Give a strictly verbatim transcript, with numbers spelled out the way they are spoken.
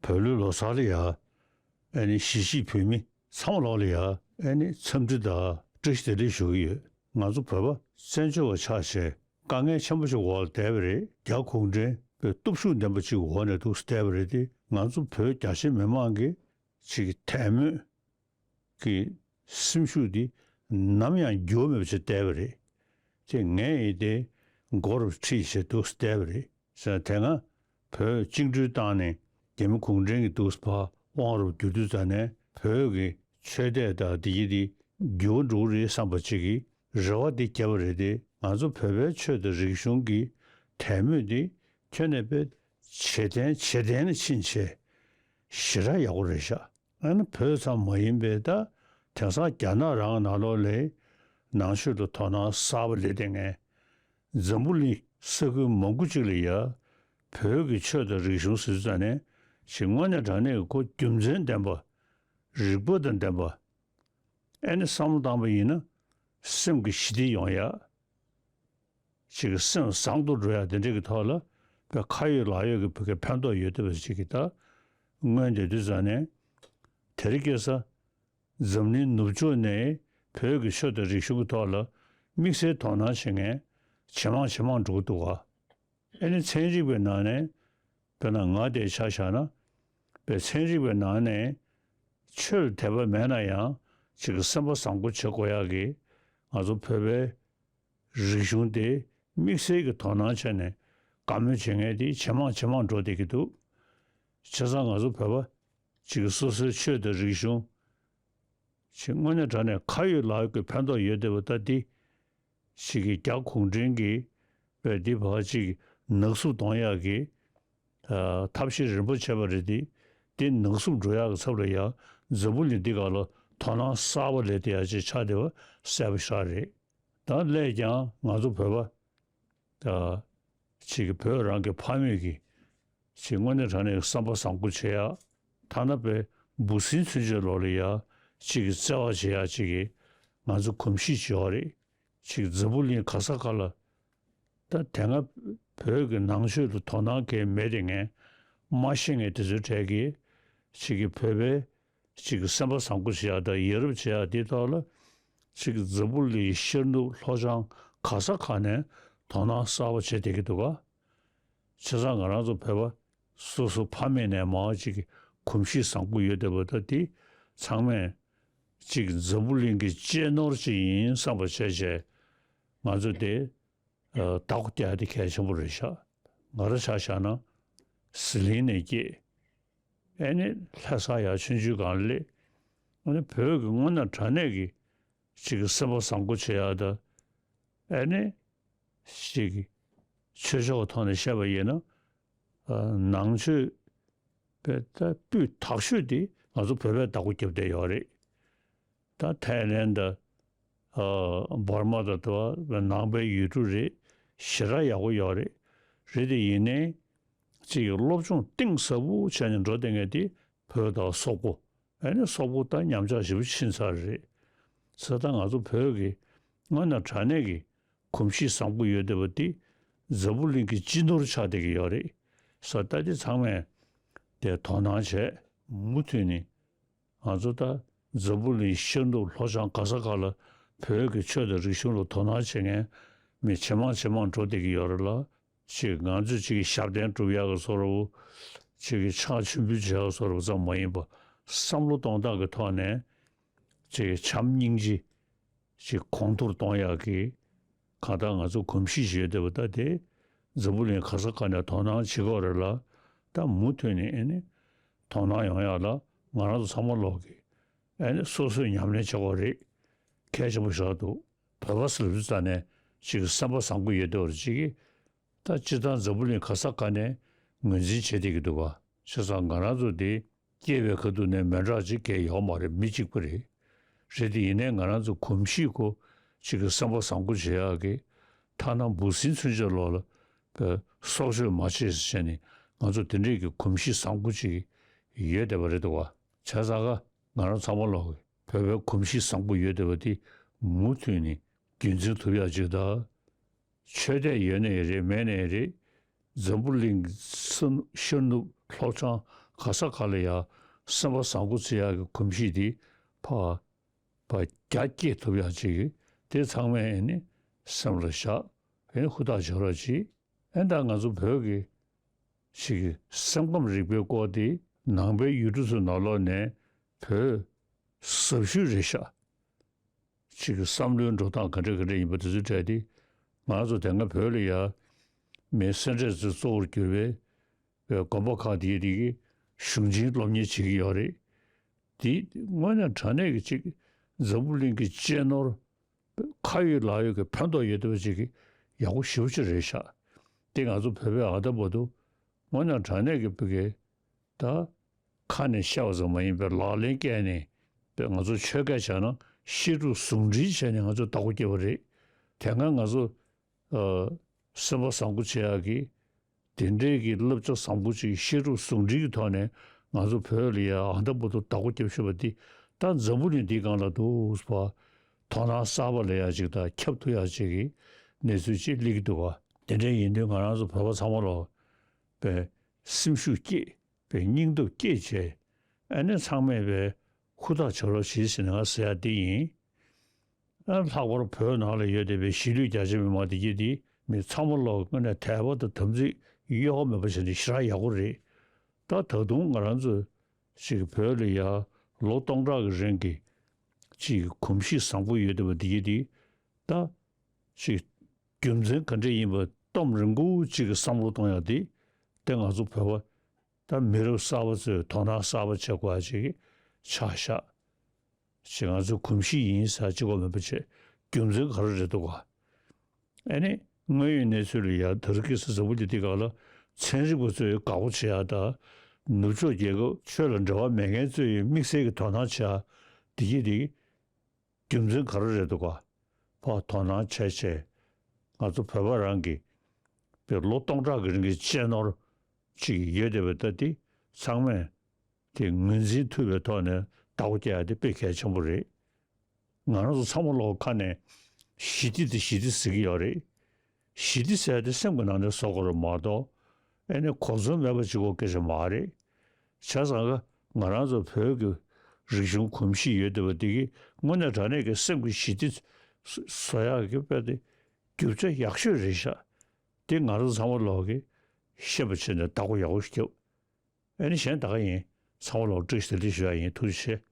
བོད་ལུགས་ལོ་གསར་ལ་ཡ། ཨ་ནི་གཞིས་བྱེས་བོད་མི་ཚང་མ་ལོག་ལ་ཡ། ཨ་ནི་འཚམས་འདྲི་དང་བཀྲ་ཤིས་བདེ་ལེགས་ཞུ་གི་ཡོད། ང་ཚོ་བོད་པ་བཙན་བྱོལ་བ་ཆགས་བྱས་དཀའ་ངལ་ཆེན་པོ་ཞིག་འོག་ལ་བསྡད་པ་རེད། རྒྱ་གུང་ཁྲན་པའི་སྟོབས་ཤུགས་ལྡན་པ་ཅིག་འོག་ནས་འདུག་བསྡད་པ་རེད་དེ། ང་ཚོ་བོད་རྒྱ་ཆེ་མི་མང་གི་ཅིག་དད་མོས་ཀྱི་སེམས་ཤུགས་འདི་ནམ་ཡང་འགྱུར་བ་མེད་པ་ཞིག་བསྡད་པ་རེད། དེ་ངས་ཡིན་ཏེ་མགོ་རུ་ཁྲིད་བྱས་འདུག་བསྡད་པ་རེད། ཟེར་ན་དེ་སྔ་བོད་བཅིངས་འགྲོལ་བཏང་ནས་རྒྱ་མི་གུང་ཁྲན་གྱིས་འདུག་ཕར་དབང་རུ་བསྒྱུར་དུས་ཙ་ནས་བོད་ཀྱི་ཆོས་དད་དང་འདི་གི་འདི་འགྱུར་བ་འགྲོ་གི་རེད་བསམ་པ་ཅིག་གི་རེ་བ་འདི་བརྒྱབ་པ་རེད་དེ། ང་ཚོ་བོད་པའི་ཆོས་དང་རིག་གཞུང་གི་དད་མོས་འདི་ཁྱོན་ནས་དཔེ་ཇེ་བརྟན་ཇེ་བརྟན་ལ་ཕྱིན་བྱས་ཞེ་དྲག་ཡག་པོ་རེད་ཤག་ཨ་ནི་བོད་ཙམ་མ་ཡིན་པའི་ད་དེང་སང་རྒྱ་ནག་རང་ནང་ལོགས་ལ་ནང་ཆོས་ལ་དོ་སྣང་གསར་པ་སླེབས་བསྡད་མཁན། འཛམ་བུ་གླིང་ས་ཁུལ་མང་པོ་ཅིག་ལ་ཡ་བོད་ཀྱི་ཆོས་དང་རིག་གཞུང་ཟེར་ཙ་ནས་ཅིག་དངོས་གནས་དྲང་གནས་ཀྱི་ཁོ་རྒྱུ་མཚན་ལྡན་པ། རིག་པ་དང་ལྡན་པ། ཨ་ནི་བསམ་བློ་བཏང་པ་ཡིན་ན་སེམས་ཀྱི་ཞི་བདེ་ཡོང་ཡ། ཅིག་གི་སེམས་བཟང་དུ་འགྲོ་ཡ་དེ་འདྲ་གི་ཐོག་ལ་དཔེ་ཁ་ཡོད་ལག་ཡོད་ཀྱི་བོད་སྐད་ཕན་ཐོགས་ཡོད་བསྡད་པ་ཅིག་གི་ད་མངོན་བསྡད་དུས་ཙ་ནས། དེ་རིང་ཁ་སང་འཛམ་གླིང་ནུབ་ཕྱོགས་ནས་བོད་ཀྱི་ཆོས་དང་རིག་གཞུང་གི་ཐོག་ལ་དམིགས་བསལ་དོ་སྣང་བྱེད་མཁན་ཇེ་མང་ཇེ་མང་འགྲོ་གི་འདུག་ག་ཨ་ནི་ཚན་རིག་པའི་ནང་ནས་དཔེར་ན་ང་དེ་ཆ་བཞག་ན། དཔེ་ཚན་རིག་པའི་ནང་ནས་ཆོས་ལ་དད་པ་མེད་ན་ཡང་ཅིག་གི་སེམས་པ་བཟང་པོ་བྱེད་དགོས་ཡག་གི་ང་ཚོ་བོད་པའི་རིག་གཞུང་དེ་དམིགས་བསལ་གྱི་དོ་སྣང་བྱས་ནས་བཀའ་མོལ་བྱེད་མཁན་དེ་ཇེ་མང་ཇེ་མང་འགྲོ་བསྡད་ཀྱི་འདུག་བྱས་ཙང་ང་ཚོ་བོད་པ་ཅིག་གི་སོ་སོའི་ཆོས་དང་རིག་གཞུང་ཅིག་དངོས་གནས་དྲང་གནས་ཁ་ཡོད་ལག་ཡོད་ཀྱི་ཕན་ཐོགས་ཡོད་བསྡད་པ་ད་འདི་ཅིག་གི་རྒྱ་གུང་ཁྲན་གྱིས་དཔེ་འདི་བར་ཅིག་ནག་བསུབ་གཏོང་ཡག་གི་ཨ་ཐབས་ཤེས་རིམ་པ་བྱས་པ་རེད་དེ། འདི་ནག་བསུབ་འགྲོ་ཡག་གི་ཚབ་ལ་ཡ་འཛམ་བུ་གླིང་འདི་སྒང་ལ་དོ་སྣང་གསར་པ་སླེབས་བསྡད་ཡག་ཅིག་ཆགས་བསྡད་པ་གསལ་པོ་ཞེ་དྲག་རེད། ད་སླད་ཀྱང་ང་ཚོ་བོད་པ་ད་ཅིག་གི་བོད་རང་གི་ཕ་མེས་ཀྱི་ཅིག་དངོས་གནས་དྲང་གནས་བསམ་པ་བཟང་པོ་བྱེད་ཡག་ཐ་ན་དཔེ་འབུ་སྲིན་ཚུན་ཆད་ལོག་ལ་ཡ་ཅིག་གི་བརྩེ་བ་བྱེད་ཡག་ཅིག་གི་ང་ཚོ་གོམས་གཤིས་ཅིག་ཡོད་རེད། ཅིག་འཛམ་བུ་གླིང་ག་ས་ག་ལ་ད་དེ་སྔ་བོད་ཀྱི་ནང་ཆོས་ལ་དོ་སྣང་གང་ཡང་མེད་དེ་ངས་མ་ཤེས་མཁན་དེ་ཚོའི་གྲས་ཀྱིས་ཅིག་གི་བོད་པའི་ཅིག་གི་སེམས་པ་བཟང་པོ་བྱེད་ཡག་དང་ཡ་རབས་བྱེད་ཡག་དེའི་ཐོག་ལ་ཅིག་གི་འཛམ་བུ་གླིང་ཤར་ནུབ་ལྷོ་བྱང་ག་ས་ག་ནས་དོ་སྣང་གསར་པ་བྱེད་བསྡད་ཀྱི་འདུག་ག་བྱས་ཙང་ང་རང་ཚོ་བོད་པ་སོ་སོ་ཕ་མེས་ནས་མར་ཅིག་གི་གོམས་གཤིས་བཟང་པོ་ཡོད་བསྡད་པ་ད་དེ་ཚང་མས་ཅིག་འཛམ་བུ་གླིང་གི་གཅེས་ནོར་ཅིག་ཡིན་བསམ་པ་བྱས་བྱས་ང་ཚོ་དེ་ཨ་བདག་པོ་རྒྱག་ཡ་དེ་གལ་ཆེན་པོ་རེད་ཤག་ང་རང་ཆ་བཞག་ན་ཟི་ལིང་ནས་སྐྱེས། ཨ་ནི་ལྷ་ས་ཡར་ཆུང་ཆུང་སྒང་སླེབས། ཨ་ནི་བོད་ཀྱི་དངོས་གནས་དྲང་གནས་ཀྱི་ཅིག་གི་སེམས་པ་བཟང་པོ་བྱེད་ཡག་དང་། ཨ་ནི་ཅིག་གི་ཆོས་ཕྱོགས་ཀྱི་ཐོག་ནས་བཤད་པ་ཡིན་ན། ཨ་ནང་ཆོས་པའི་ད་སྤུས་དག་ཤོས་དེ་ང་ཚོ་བོད་པས་བདག་པོ་རྒྱབ་བསྡད་ཡོད་རེད། ད་ཐའི་ལེན་དང་། ཨ་འབར་མ་དང་དུ་བ་ནང་པའི་ཡུལ་གྲུ་རེད། ཞེ་དྲག་ཡག་པོ་ཡོད་རེད། རེད་དེ་ཡིན་ནའི་ཅིག་གི་སློབ་སྦྱོང་གཏིང་ཟབ་པོ་བྱས་ནས་འགྲོ་བསྡད་མཁན་དེ་བོད་དང་སོག་པོ། ཨ་ནི་སོག་པོ་ད་ཉམས་ཆག་ཞེ་པོ་ཕྱིན་ཚར་རེད། ས་ད་ང་ཚོ་བོད་ཀྱི་དངོས་གནས་དྲང་གནས་ཀྱི་གོམས་གཤིས་བཟང་པོ་ཡོད་བསྡད་པ་འདི་འཛམ་བུ་གླིང་གི་སྤྱི་ནོར་ཆགས་བསྡད་ཀྱི་ཡོད་རེད། ས་ད་འདི་ཚང་མས་དེ་དོ་སྣང་བྱས། མུ་མཐུད་ནས་ང་ཚོ་ད་འཛམ་བུ་གླིང་ཤར་ནུབ་ལྷོ་བྱང་ག་ས་ག་ལ་བོད་ཀྱི་ཆོས་དང་རིག་གཞུང་ལ་དོ་སྣང་བྱེད་མཁན་མི་ཇེ་མང་ཇེ་མང་འགྲོ་བསྡད་ཀྱི་ཡོད་རེད་ལ། ཅིག་ང་ཚོས་ཅིག་གི་ཞབས་བརྟན་སྒྲུབ་ཡག་གི་བཟོ་འདྲ་བོ། ཅིག་གི་ཕྱག་མཆོད་འབུལ་བྱེད་ཡག་བཟོ་འདྲ་བོ་ཙམ་མ་ཡིན་པ། བསམ་བློ་གཏོང་སྟངས་ཀྱི་ཐོག་ནས་ཅིག་གི་བྱམས་སྙིང་རྗེ་ཅིག་གོང་མཐོར་གཏོང་ཡག་གི་གང་ལྟར་ང་ཚོ་གོམས་གཤིས་ཤིག་ཡོད་བསྡད་པ་ད་དེ་འཛམ་བུ་གླིང་ག་ས་ག་ནས་དོ་སྣང་བྱེད་ཀྱི་ཡོད་རེད་ལ། ད་མུ་མཐུད་ནས་ཨ་ནི་དོ་སྣང་ཡོང་ཡག་ལ་ང་རང་ཚོ་ཚང་མ་ལོག་གི་ཨ་ནི་སོ་སོས་ཉམས་ལེན་བྱེད་དགོས་རེད། གལ་ཆེན་པོ་ཞིག་འདུག་བོད་པ་ཟེར་ལབ་དུས་ཙ་ནས་ཅིག་གི་སེམས་པ་བཟང་པོ་ཡོད་བསྡད་པ་རེད། ཅིག་གི་ད་སྤྱིར་བཏང་འཛམ་བུ་གླིང་ག་ས་ག་ནས་ངོས་འཛིན་བྱེད་བསྡད་ཀྱི་འདུག་ག་བྱས་ཙང་ང་རང་ཚོ་འདི་སྐྱེས་པའི་ཁ་ཐུག་ནས་མི་འདྲ་ཅིག་གས་ཡོད་མ་རེད། མི་གཅིག་པ་རེད། རེད་དེ་ཡིན་ནའི་ང་རང་ཚོ་གོམས་གཤིས་ཁོ་ཅིག་གི་སེམས་པ་བཟང་པོ་བྱེད་ཡག་གི་ཐ་ན་འབུ་སྲིན་ཚུན་ཆད་ལོག་ལ་པའི་སྲོག་གཅོད་མ་བྱེད་ཟེར་བྱས་ནས་ང་ཚོ་དེ་འདྲས་ཀྱི་གོམས་གཤིས་བཟང་པོ་ཅིག་ཡོད་བསྡད་པ་རེད་འདུག་ག་བྱས་ཙང་ཀ་ང་རང་ཚང་མ་ལོག་གི་བོད་པའི་གོམས་གཤིས་བཟང་པོ་ཡོད་བསྡད་པ་དེ་མུ་མཐུད་ནས་རྒྱུན་འཛིན་ཐུབ་ཡག་ཅིག་དང་། ཆོས་དད་ཡོད་ནའི་རེད་མེད་ནའི་རེད། འཛམ་བུ་གླིང་ས་ཤར་ནུབ་ལྷོ་བྱང་ ག་ས་ག་ལ་ཡ་སེམས་པ་བཟང་པོ་བྱེད་ཡག་གི་གོམས་གཤིས་དེ་ཕར་ཕར་རྒྱ་བསྐྱེད་ཐུབ་ཡག་ཅིག་གི་དེ་ཚང་མས་ཨེ་ནི་སེམས་ལ་བཞག་ཨེ་ནི་ཧུར་ཐག་བྱེད་རོགས་གྱིས། ཨེ་ད་ང་ཚོ་བོད་ཀྱི་ཅིག་གི་སེམས་ཁམས་རིག་པའི་སྐོར་དེ་ནང་པའི་ཡུལ་གྲུ་ཚོའི་ནང་ལོགས་ནས་བོད་ཟབ་ཤོས་རེད་ཤག་ཅིག་གི་བསམ་བློའི་འགྲོ་སྟངས་ག་འདྲ་ག་འདྲ་ཡིན་པ་དེ་ཚོའི་གྲས་དེ་ང་ཚོ་དེ་སྔ་བོད་ལ་ཡ་མི་སེ་འབྲས་ཚོས་གཙོ་བོར་གྱུར་པའི་དགོན་པ་ཁག་དེའི་རིགས་ཀྱི་གཞུང་ཆེན་སློབ་གཉེར་བྱེད་ཀྱི་ཡོད་རེད། དེ་དངོས་གནས་དྲང་གནས་ཀྱི་ཅིག་འཛམ་བུ་གླིང་གི་གཅེས་ནོར་ཁ་ཡོད་ལག་ཡོད་ཀྱི་ཕན་ཐོགས་ཡོད་བསྡད་པ་ཅིག་གི་ཡག་པོ་ཞེ་པོ་ཅིག་རེད་ཤག་དེ་ང་ཚོ་བོད་པའི་ཨ་ད་བར་དུ་དངོས་གནས་དྲང་གནས་ཀྱི་བོད་ཀྱི་ད་ཁ་ནས་བཤད་པ་ཙམ་མ་ཡིན་པའི་ལག་ལེན་བཀལ་ནས་པའི་ང་ཚོ་ཆོས་སྐད་བྱས་ན་བཤད་སྒྲུབ་ཟུང་འབྲེལ་བྱས་ནས་ང་ཚོ་བདག་པོ་བསྐྱེད་པ་རེད། དེ་སྔ་ང་ཚོ་ཨ་སེམས་པ་བཟང་པོ་བྱེད་ཡག་གི་དེ་འདྲའི་གི་བསླབ་བྱ་བཟང་པོ་ཅིག་བཤད་སྒྲུབ་ཟུང་འབྲེལ་གྱི་ཐོག་ནས་ང་ཚོ་བོད་ལ་ཡ་ཨ་ད་བར་དུ་བདག་པོ་བསྐྱེད་བཞིན་པ་འདི་ད་འཛམ་བུ་གླིང་འདིའི་སྒང་ལ་འདུག་པ། དོ་སྣང་གསར་པ་ལ་ཡ་ཅིག་དང་ཁྱབ་ཐུབ་ཡ་ཅིག་གི་གནས་ཚུལ་ཅིག་སླེབས་ཀྱི་འདུག་ག་དེ་འདྲ་ཡིན་དུས་ང་རང་ཚོ་བོད་པ་ཚང་མ་ལོ་པའི་སེམས་ཤུགས་བསྐྱེད་པའི་སྙིང་སྟོབས་བསྐྱེད་བྱས་ཨ་ནི་ཚང་མས་པའི་ཧུར་ཐག་བྱེད་རོགས་བྱེད་ཟེར་ནས་ང་ཟེར་ཡ་འདི་ཡིན། ཨ་ལྷག་པར་བོད་ནང་ལ་ཡོད་བསྡད་པའི་གཞིས་ལུས་རྒྱ་ཆེ་མི་མང་འདི་གྱད་འདི་མི་ཚང་མ་ལོ་དངོས་གནས་དད་པ་དང་དམ་ཚིག་གཡོ་བ་མེད་པ་བྱས་ནས་ཞེ་དྲག་ཡག་པོ་རེད། ད་ད་དུང་ང་རང་ཚོ་ཅིག་བོད་ལ་ཡ་ལོ་སྟོང་ཕྲག་གི་རིང་གི་ཅིག་གོམས་གཤིས་བཟང་པོ་ཡོད་བསྡད་པ་འདི་གྱད་འདི་ད་ཅིག་རྒྱུ་མཚན་ག་འདྲ་ཡིན་པ་སྟོབས་རིང་པོ་ཅིག་གི་བསམ་བློ་གཏོང་ཡག་འདི་དེ་ང་ཚོ་བོད་པ་ད་མི་རབས་གསར་པ་ཚོས་དོ་སྣང་གསར་པ་བྱེད་དགོས་ཡག་ཅིག་ཆགས་ཤག་ཅིག་ང་ཚོའི་གོམས་གཤིས་ཡིན་ཟེར་གཅིག་པོ་མིན་པ་བྱས་རྒྱུ་མཚན་ག་རེ་རེད་འདུག་ག་ཨ་ནི་དངོས་ཡོད་གནས་ཚུལ་ལ་ཡ་ད་རེས་ཀྱི་འཛམ་བུ་གླིང་འདི་སྒང་ལ་ཚན་རིག་པ་ཚོས་དགའ་པོ་བྱེད་ཡག་དང་ནུབ་ཕྱོགས་རྒྱལ་ཁབ་ཆོས་ལ་འབྲེལ་བ་མེད་མཁན་ཚོས་དམིགས་བསལ་གྱི་དོ་སྣང་བྱེད་ཡག་འདི་གྱད་འདི་རྒྱུ་མཚན་ག་རེ་རེད་འདུག་ག་ཕར་དོ་སྣང་བྱས་བྱས་ང་ཚོ་བོད་པ་རང་གི་པའི་ལོ་སྟོང་ཕྲག་གི་རིང་གི་གཅེས་ནོར་ཅིག་ཡོད་བསྡད་པ་ད་འདི་ཚང་མས་དེ་ངོས་འཛིན་ཐུབ་པའི་ཐོག་ནས་བདག་པོ་རྒྱག་ཡ་དེ་དཔེ་གལ་ཆེན་པོ་རེད། ང་རང་ཚོ་ཚང་མ་ལོག་ཁ་ནས་ཞི་བདེ་དེ་ཞི་བདེ་ཟེར་གྱི་ཡོད་རེད། ཞི་བདེ་ཟེར་ཡ་དེ་སེམས་ཀྱི་ནང་ནས་བཟོ་དགོས་རེད་མ་གཏོགས་ཨེ་ནི་གོ་མཚོན་མེད་པ་གཅིག་པོ་སྐད་ཆ་མ་རེད། བྱས་ཙང་ང་རང་ཚོ་བོད་ཀྱི་རིག་གཞུང་གོམས་གཤིས་ཡོད་བསྡད་པ་འདི་གིས་དངོས་གནས་དྲང་གནས་ཀྱི་སེམས་ཀྱི་ཞི་བདེ་བཟོ་ཡག་གི་དཔེ་དེ་རྒྱུ་ཆ་ཡག་ཤོས་རེད་ཤག་དེ་ང་རང་ཚོ་ཚང་མ་ལོག་གིས་ཤེས་པ་བྱས་ནས་བདག་པོ་ཡག་པོ་ཞིག་རྒྱབ། ཨ་ནི་གཞན་ད་ག་ཡིན། ཚང་མ་ལོག་བཀྲ་ཤིས་བདེ་ལེགས་ཞུ་ཡག་ཡིན། ཐུགས་རྗེ་ཆེ།